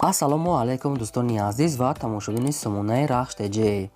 Ассалому алайкум, дӯстони азиз ва тамошобини сомонаи Рахш ТЖ.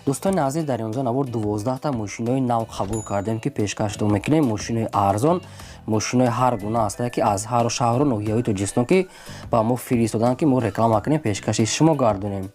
Дӯстони азиз, дар имрӯза навор 12та мошинои нав қабул кардем, ки пешкаштон мекунем. Мошинои арзон, мошинои ҳар гуна ҳастае, ки аз ҳар шаҳру ноҳияҳои Тоҷикистон ки ба мо фиристоданд, ки мо реклама кунем, пешкаши шумо гардонем.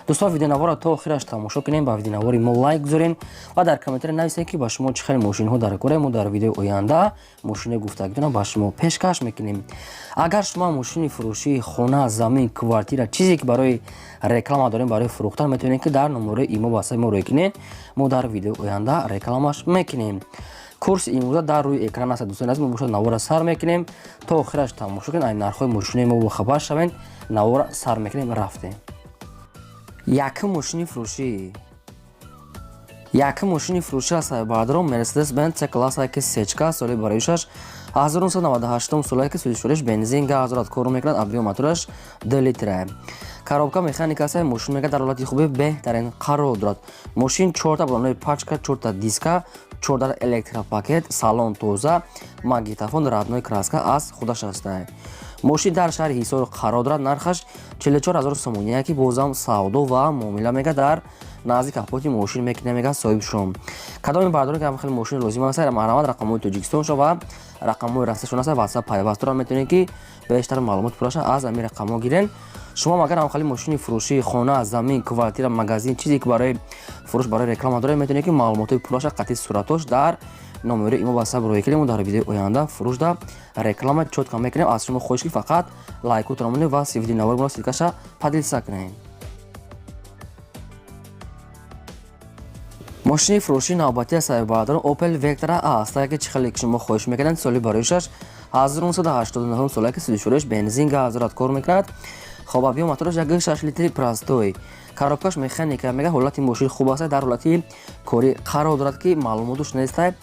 Дӯстон, видеонаворро то охираш тамошо кунем, ба видеонавори мо лайк гузорем ва дар комментария нависем, ки ба шумо чӣ хел мошинҳо дар кора. Мо дар видеои оянда мошинои гуфтагитонро ба шумо пешкаш мекунем. Агар шумо мошини фурӯшии хона, замин, квартира, чизе ки барои реклама дорем, барои фурӯхтан, метавонед, ки дар номерои имо васаи мо рӯй кунед. Мо дар видеои оянда рекламаш мекунем. Курси имрӯза дар рӯи экран аст. Дӯстони азиз, мо бошад навора сар мекунем, то охираш тамошо кунед, ай нархҳои мошинои мо бохабар шавед. Навора сар мекунем, рафтем. Якум мошини фурӯшӣ, якум мошини фурӯшӣ аст, бародарон, Мерседес Бенз С класса, ки сечка, соли бароишаш 1998 солае, ки сӯзишвориш бензин, газ дорад, кор мекунад, объём мотораш 2 литра, коробка механика аст. Мошин мега дар ҳолати хуби беҳтарин қарор дорад. Мошин чорта балонои пачка, чорта диска, чорда электропакет, салон тоза, магнитофон, родной краска аз худаш аст. Мошин дар шаҳри Ҳисор қарор дорад. Нархаш 44 ҳазор сомония, ки бозам савдо ва муомила мега дар назди капоти мошин мекунем, мега соҳибшон. Кадоми бардорон ки хеле мошин лозим аст, марҳамат, рақамҳои Тоҷикистоншо ва рақамҳои расташон аст, ватсап пайваст дорад. Метавонед, ки бештар маълумот пурраша аз ҳамин рақамҳо гирен. Шумо агар ҳам хеле мошини фурӯшии хона, замин, квартира, магазин, чизе ки барои фурӯш, барои реклама доред, метавонед, ки маълумотҳои пурраша қатъи суратош дар номери имо ватсап рӯй кунем. Дар видеои оянда фурӯшда реклама чётко мекунем. Аз шумо хоҳиш, ки фақат лайкотро монед ва видеонавори моро ссылкаша поделиться кунед. Мошини фурӯшии навбатӣ аст, бародарон, Opel Vectra аст, ки чӣ хеле ки шумо хоҳиш мекарданд. Соли бароишаш 1989 соле, ки сӯзишвориш бензин, газ дорад, кор мекунад. Хоб, объём мотораш 1,6 литри простой, коробкаш механика. Мега ҳолати мошин хуб аст, дар ҳолати корӣ қарор дорад, ки маълумоташ нестай,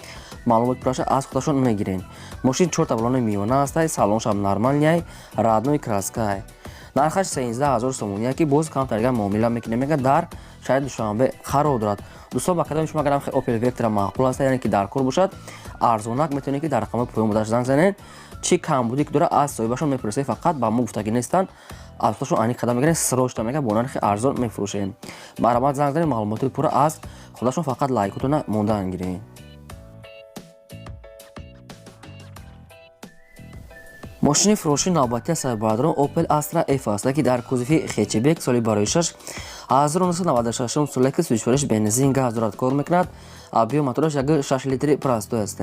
маълумот пурраша аз худашон мегирен. Мошин чорта балони миёна аст, салоншам нормальный, родной краскай. Нархаш 13 000 сомония, ки боз камтарга муомила мекунем. Мега дар шаҳри Душанбе қарор дорад. Дӯстон, ба кадоми шумо агарам Opel Vectra маъқул аст, яъне ки дар кор бошад, арзонак, метавонед, ки дар рақамҳои поён будаш занг занед. Чӣ камбудӣ ки дорад, аз соҳибашон мепурсед. Фақат ба мо гуфтагӣ нестанд, аз худашон аниқ қадам мегиред. Срочно мега бо нархи арзон мефурӯшем. Марҳамат, занг занед, маълумоти пурра аз худашон. Фақат лайкотона мондан гиред. Мошини фурӯшии навбатӣ аст, бародарон, Opel Astra F аст, ки дар кузови хэтчбек, соли бароишаш 1996 соле, ки сӯзишвориш бензин, газ дорад, кор мекунад, объём мотораш 1,6 литри простой аст,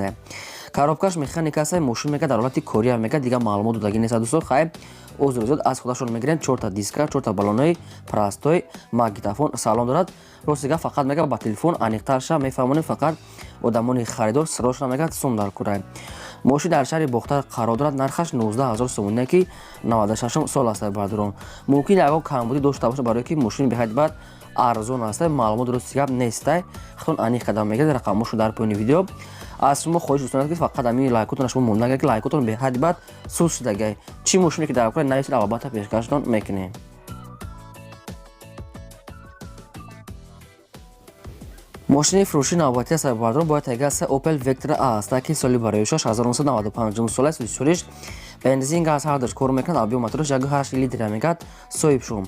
коробкаш механика аст. Мошин мега дар ҳолати кория. Мега дигар маълумот додагӣ нест, дӯстон. Хайр, узр зиёд, аз худашон мегирем. Чорта диска, чорта балонои простой, магнитофон, салон дорад. Рости гап, фақат мега ба телефон аниқтарша мефаҳмонем. Фақат одамони харидор срочно мега сум дар курай. Мошин дар шаҳри Бохтар қарор дорад. Нархаш 19 ҳазор сомония, ки 96 сол аст. Бародарон, мумкин ягон камбудӣ дошта бошад, барое ки мошин беҳад баъд арзон аст, маълумот рости гап нестай. Худтон аниқ қадам мегиред. Рақамҳошо дар поёни видео. Аз шумо хоҳиш, дӯстон, ки фақат ҳамин лайкотон шумо монда, ки лайкотон беҳади баъд сус шудагай. Чӣ мошине ки дар кора, нависед, албатта пешкаштон мекунем. Мошини фурӯшии навбатӣ аст, бародарон, бояд тайгаста Opel Vectra аст, ки соли бароишаш 1995 сола, сӯзишвориш бензин, газ ҳардаш кор мекунад, объём мотораш 1,8 литра. Мегад соҳиб шум,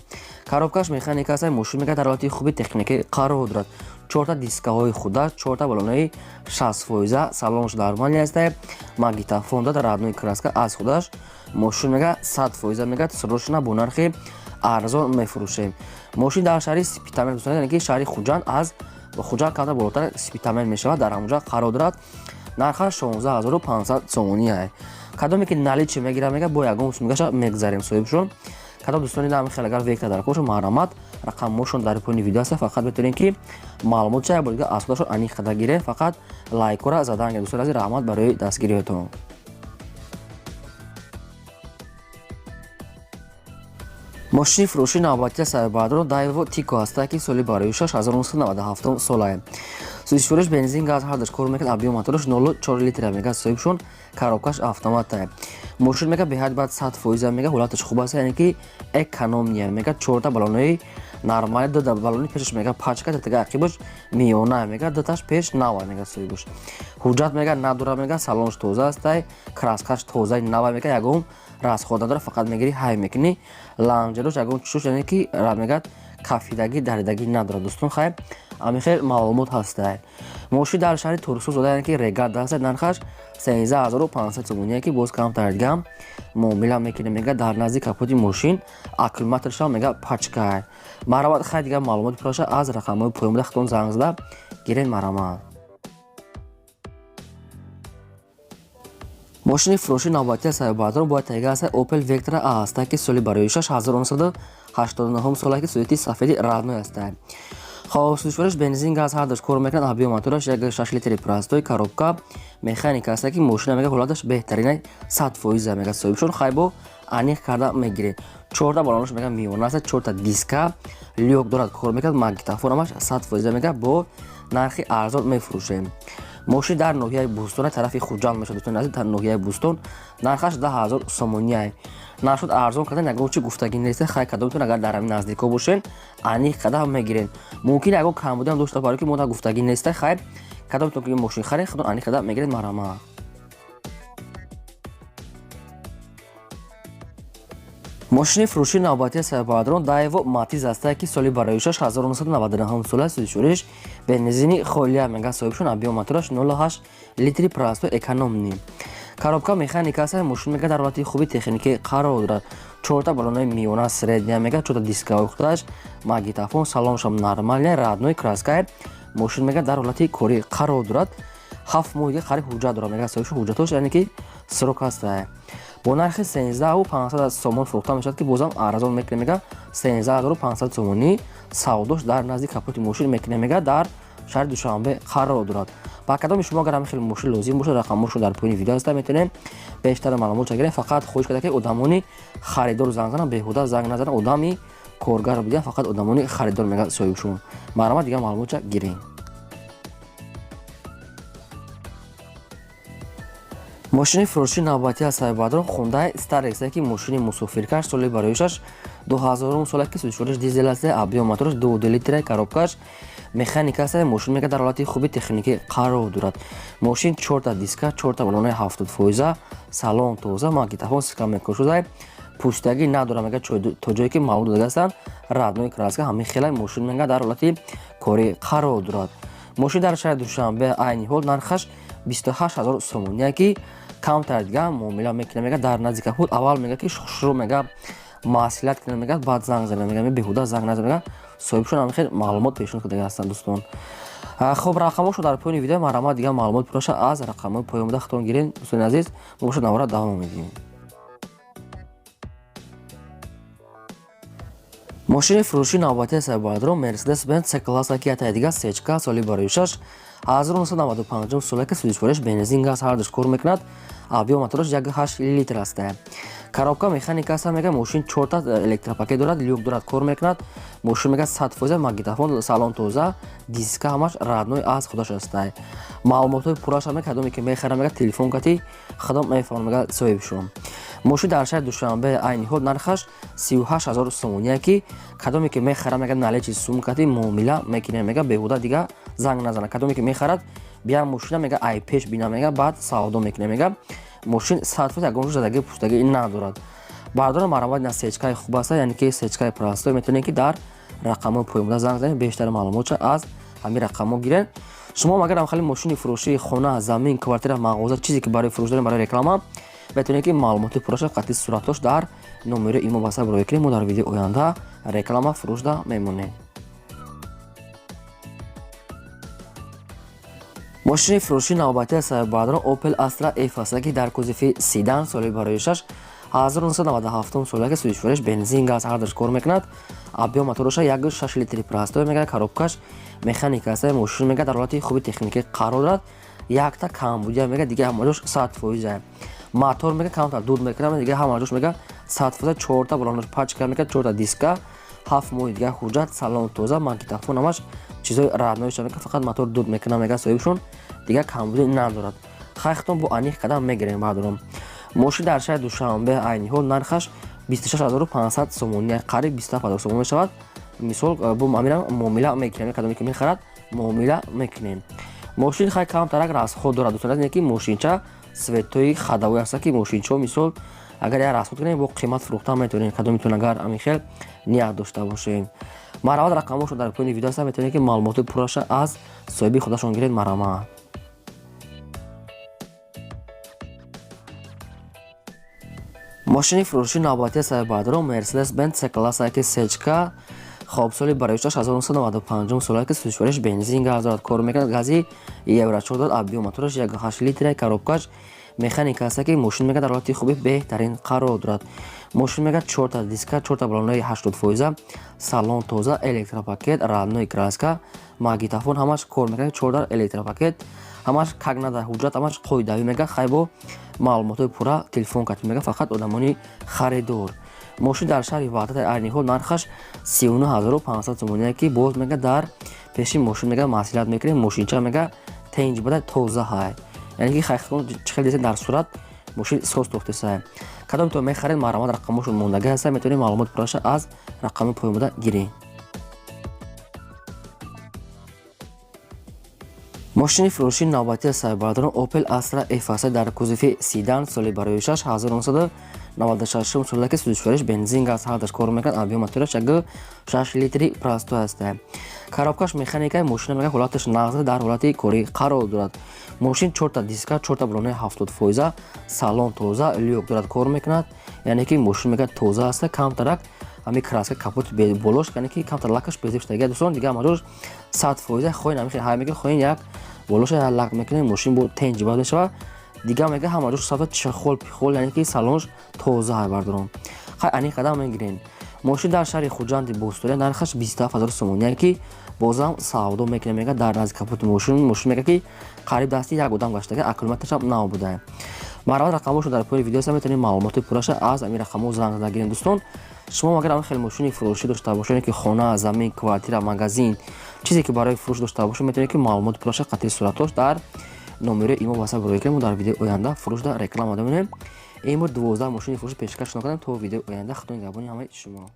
коробкаш механика аст. Мошин мегад дар ҳолати хуби техникӣ қарор дорад. Чорта дискаҳои худа, чорта балонои 60%, салонш нормальный аст, магнитофон дорад, родной краска аз худаш. Мошин мега 100%, мегад срочно бо нархи арзон мефурӯшем. Мошин дар шаҳри Спитамен, дӯстон, яъне ки шаҳри Хуҷанд, аз Хуҷанд камтар болотар Спитамен мешавад, дар ҳамонҷа қарор дорад. Нархаш 16 500 сомония. Кадоме ки наличие мегирад, мега бо ягон сумгаша мегзарем соҳибшон. Кадом дӯстони дам хел агар Вектра дар кор, марҳамат, рақамҳошон дар поёни видео аст. Фақат метавонед, ки маълумот ча як бор дига аз худашон аниқ қада гиред. Фақат лайкора задан гиред. Дӯстони азиз, раҳмат барои дастгириҳоятон. Мошини фурӯшии навбатӣ аст, бародарон, Дайво Тико аст, ки соли бароишаш 1997 солае, сӯзишвориш бензин, газ ҳардаш кор мекунад, объём мотораш 0,4 литра. Мега соҳибшон, коробкаш автомата. Мошин мега беҳад баъд 100%, мега ҳолаташ хуб аст, яъне ки экономия. Мега чорта балонои нормали, ду балони пешаш мега пачка, датага ақибаш миёна, мега дуташ пеш нава. Мега соҳибаш ҳуҷҷат мега надора. Мега салонш тоза астай, краскаш тозаи нава. Мега ягон Расход надорад, фақат мегирӣ, ҳай мекунӣ. Ланҷарош ягон чушош, яъне ки мегӯяд, кафидагӣ, даридагӣ надорад, дӯстон. Хай, ами хел маълумот ҳастай. Мошин дар шаҳри Турсунзода, яъне ки Регар ҳаста, нархаш 13 500 сомоние, ки боз камтар дигам муомила мекунем. Мега, дар назди капоти мошин аккумуляторшам, мега, пачкай. Марҳамат, хай, дигар маълумоти пурраша аз рақамҳои поёнбуда худтон занг зада гирен, марҳамат. Мошини фурӯши навбатии соҳиббардорон бояд таҳия аст Opel Vectra A ҳаста, ки соли бароишаш 1989 сола, ки цвети сафеди родной ҳаста. Хоб, сӯзишвориш бензин, газ ҳардуш кор мекунад. Объём мотораш 1,6 литри простой, коробка механика аста, ки мошина, мега, ҳолаташ беҳтарина, 100%, мега соҳибшон. Хайбо аниқ карда мегиред. Чорта балонош, мега, миёна аста, чорта диска, люк дорад, кор мекунад, магнитофон ҳамаш 100%. Мега, бо нархи арзон мефурӯшем. Мошин дар ноҳияи Бӯстон, тарафи Хуҷанд мешавад, дӯстони азиз. Дар ноҳияи Бӯстон нархаш 10 000 сомониай. Нархшуд арзон кардан ягон чи гуфтагӣ нест. Хай, кадомтон агар дар ҳамин наздикҳо бошен, аниқ карда мегирен. Мумкин ягон камбудиам дошта, барои ки мо гуфтагӣ нест. Хай, кадомтон ки мошин харед, худон аниқ карда мегиред, марҳамат. Мошини фурӯшии навбатии соҳиббардорон Daewoo Matiz ҳастае, ки соли бароишаш 1999 сола, сӯзишвориш бензини холия, мега соҳибшон. Объём мотораш 0,8 литри простой, экономный, коробка механика аст. Мошин, мега, дар ҳолати хуби техникӣ қарор дорад. Чорта балонои миёна, средняя, мега, чорта дискаҳои худаш, магнитофон, салоншам нормальный, родной краска. Мошин, мега, дар ҳолати корӣ қарор дорад. 7 моҳ дига қариб ҳуҷҷат дорад, мега соҳибшон, ҳуҷҷатош, яъне ки срок ҳаста. Бо нархи 13 500 сомон фурӯхта мешавад, ки бозам арзон мекунем. Мега, 13 500 сомонӣ савдош дар назди капоти мошин мекунем. Мега, дар шаҳри Душанбе қарор дорад. Ба кадоми шумо агар ҳамин хел мошин лозим бошад, рақамҳошон дар поёни видео ҳаста, метавонем бештар маълумот гирем. Фақат хоҳиш карда, ки одамони харидор занг зананд, беҳуда занг назананд, одами коргар бидиҳанд, фақат одамони харидор, мега соҳибшон. Марҳамат, дигар маълумотша гирем. Мошини фурӯшии навбатӣ аз соҳиббардорон Хундай Starex, ки мошини мусофиркаш, соли бароишаш 2000 сола, ки сӯзишвориш дизел аст, объём мотораш 2,2 литра, коробкаш механика аст. Мошин, мега, дар ҳолати хуби техникӣ қарор дорад. Мошин чорта диска, чорта балонаи 70%, салон тоза, магнитофон сикамекушуда, пӯстагӣ надорад. Мега, то ҷое ки маълум дода ҳастанд, родной краска, ҳамин хелай. Мошин, мега, дар ҳолати корӣ қарор дорад. Мошин дар шаҳри Душанбе, айни ҳол нархаш 28 000 сомония, ки камтар дига муомила мекунад. Мега, дар назди капот аввал, мега, ки шурӯъ, мега, маслиҳат кунад, мега, баъд занг зана. Мега, беҳуда занг назан, мега соҳибшон. Ҳамин хел маълумот пешниҳод карда ҳастанд, дӯстон. Хоб, рақамҳошо дар поёни видео, марҳамат, дигар маълумот пурраша аз рақамҳои поён буда худтон гирен, дӯстони азиз. Мо бошад навора давом медиҳем. Мошини фурӯшии навбатии соҳиббардорон Мерседес Бенз С класса, ки ятаи дига сечка, соли бароишаш 1995 сола, ки сӯзишвориш бензин, газ ҳардуш кор мекунад. Объём мотораш 1,8 литр аст, коробка механика аст. Мега, мошин чорта электропакет дорад, люк дорад, кор мекунад. Мошин, мега, 100%, магнитофон, салон тоза, диска ҳамаш родной аз худаш аст. Маълумотҳои пурраша, мега, кадоме ки мехарам, мега, телефон кати худам мефаҳмам, мега соҳибшон. Мошин дар шаҳри Душанбе, айни ҳол нархаш 38 000 сомония, ки кадоме ки мехарам, мега, наличный сум кати муомила мекунем. Мега, беҳуда дига занг назана. Кадоме ки мехарад, бия мошина, мега, ай пеш бина, мега, баъд савдо мекунем. Мега, мошин 100%, ягон задаги, пуштагӣ надорад. Бардора, марҳамат, на сечкаи хуб аст, яъне ки сечкаи простой. Метавонед, ки дар рақамҳои поёнбуда занг занед, бештар маълумотша аз ҳамин рақамҳо гиред. Шумо агар ҳам хеле мошини фурӯшии, хона, замин, квартира, мағоза, чизе ки барои фурӯш дорем, барои реклама, метавонед, ки маълумоти пурраша қатъи суратош дар номери имо васап роя кунед. Мо дар видеои оянда реклама фурӯшда мемонем. Мошини фурӯшии навбатии соҳиббардорон Opel Astra F аст, ки дар кузови седан, соли бароишаш 1997 сола, ки сӯзишвориш бензин, газ ҳардуш кор мекунад. Объём мотораша 1,6 литри простой, мега, коробкаш механика аст. Мошин, мега, дар ҳолати хуби техникӣ қарор дорад. Якта камбудия, мега, дига ҳамаҷош 100%. Мотор, мега, камтар дуд мекунад, дига ҳамаҷош, мега, 100%. Чорта балонош пачка, мега, чорта диска, 7 моҳи дига ҳуҷҷат, салон тоза, магнитофон, ҳамаш чизои родной ша. Мега, фақат мотор дуд мекунад, мега соҳибшон, дига камбудӣ надорад. Хайхтон бо аниқ қадам мегирем, баъдором. Мошин дар шаҳри Душанбе, айни ҳол нархаш 26 500 сомонӣ, қариб 27 000 сомон мешавад. Мисол, бо амирам муомила мекунем. Кадоме ки мехарад, муомила мекунем. Мошин хай камтарак расход дорад, дӯстон, ки мошинча цветои ходовой аста, ки мошинчо мисол Агар як расход кунем, бо қимат фурӯхта метавонем. Кадомитон агар ҳамин хел ният дошта бошем. Марҳамат, рақамҳошо дар поёни видео ҳаста, метавонед ки маълумоти пурраша аз соҳиби худашон гиред. Марҳамат. Мошини фурӯши навбатии сайбардоро Mercedes-Benz C-класса ки сечка. Хоб, соли бароишташ 1995 сола ки сӯзишвориш бензин газ дорад, кор мекунад, гази Евро 4 дорад, объём мотораш 1,8 литра, коробкаш механика аст ки мошин мега дар ҳолати хуби беҳтарин қарор дорад. Мошин мега 4та диска, 4та баллонаи 80%, салон тоза, электропакет, родной краска, магнитофон ҳамаш кор мекунад, 4 электропакет, ҳамаш как надо, ҳуҷҷат ҳамаш қоидавӣ мега. Хай, бо маълумотҳои пурра телефон кардем, мега фақат одамони харидор. Мошин дар шаҳри Ваҳдат айни ҳол нархаш 39 500 сомония ки боз мега дар пеши мошин мега маслиҳат мекунем. Мошинча мега тенҷ буда, тоза ҳай, яъне ки чӣ хел десед, дар сурат мошин соз тохтесай. Кадомтон мехаред, марҳамат, рақамҳошон мондагӣ ҳаста, метавонед маълумот пурраша аз рақами поён буда гиред. Мошини фурӯши навбатии сайбардорон Opel Astra F аст дар кузови седан, соли бароишаш 1996 сола ки сӯзишвориш бензин газ ҳардаш кор мекунад, объём мотораш 1,6 литри простой аст. Коробкаш механика. Мошина мега ҳолаташ нағз, дар ҳолати корӣ қарор дорад. Мошин чорта диска, чорта баллонаи 70%, салон тоза, люк дорад, кор мекунад, яъне ки мошин мега тоза аст. Камтарак ҳами краска капот болош, яъне ки камтар лакаш безеб шудагия, дӯстон, дига ҳамаҷош 100%. Хоҳин ҳами хел ҳай мекунед, хоҳин як болоша як лак мекунед, мошин бо тенҷ бад мешавад. Дига мега ҳама ҷош сафа, чехол пихол, яъне ки салонш тоза ҳай, бардорон. Хай, ани қадам мегирен. Мошин дар шаҳри Хуҷанди Бостонӣ нархаш 27 000 сомонӣ, яъне ки бозам савдо мекунем. Мега дар назди капоти мошин мега ки қариб дасти як одам гаштага, аккумуляторшам нав буда. Марҳамат, рақамҳошо дар поёни видео метавонед маълумоти пурраша аз ҳамин рақамҳо занг зада гирем. Дӯстон, шумо агар ҳамин хел мошини фурӯшӣ дошта бошед, ки хона, замин, квартира, магазин, чизе ки барои фурӯш дошта бошед, метавонед ки маълумоти пурраша қатъи суратош дар номерои имо васал барои кунем. Мо дар видеои оянда фурӯшда реклама дамонем. Ин буд 12 мошини фурӯшӣ пешкаш кардем. То видеои оянда, худо нигаҳбони ҳамаи шумо.